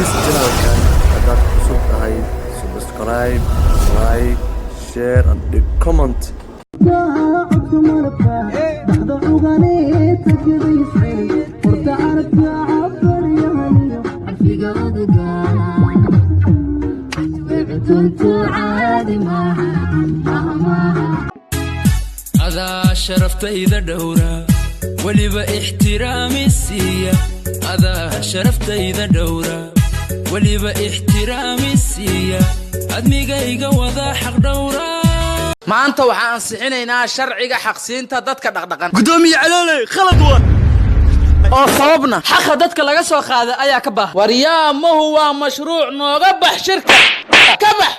Please, channelkan haddaad cusub tahay, subscribe, like, share and comment. Codka malabka dhaxda cuganeed tagadaysay horta carabka cabaryahaniyo carfiga odaga tuntu caadi maaha, maaha. Adaa sharaftayda dhowra, weliba ixtiraami siiya. Adaa sharaftayda dhowra, weliba ixtiraami siiya, admigayga wada xaq dhowra. Maanta waxaan ansixinaynaa sharciga xaqsiinta dadka dhaqdhaqan. Gudoomiye Calooley, khalad wa. Oo sababna xaqa dadka laga soo qaaday ayaa ka baah. Waryaa, mahu waa mashruuc nooga bax shirka, ka bax.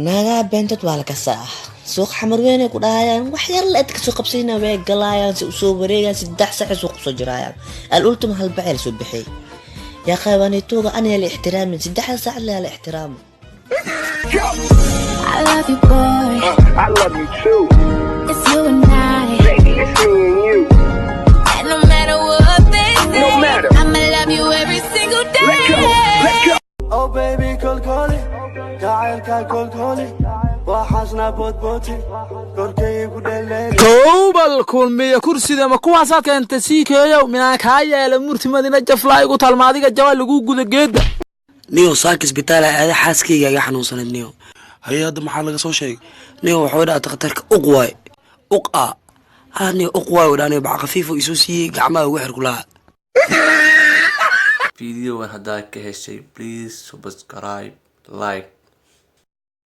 Naagaha beentood waa la kasaa. Suuq Xamar weynay ku dhahayaan, wax yar la edka soo qabsayna, way galaayaan, si usoo wareegaan, 3 sac suuq usoo jiraayaan. Al-ultima hal bacay la soo bixiyay. Yaa qaybaanituuga, aniga la ixtiraamin, 3da saac la ixtiraamo. I love you, boy. I love you too. It's you and I. Baby, it's me and you. And no matter what they say, No matter. I'ma love you every single day. Let's go. Let's go. Oh baby, kolkoli jacaylka, kolkoli waxaasna boodbooti korkaygu dheleeli. Kowbal Kulmiya kursida ma kuwaasaad keentay? Sii keeyow minaan kaa yeela murtimadina jaflaa igu talma adiga jawaa lagu guda geeda. Niyo, saaka isbitaal aada, xaaskayga iga xanuunsanayd, niyo. Haye, hadda maxaa laga soo sheegay? Niyo, waxuu dhaha takhtarka uq waay, uq a ha, niyo, uq waay u dhaha. Niyo, bac khafiif oo isoo siiyey, gacmaha ugu xir kulaha. Videogan haddaad ka heshay, please subscribe, like.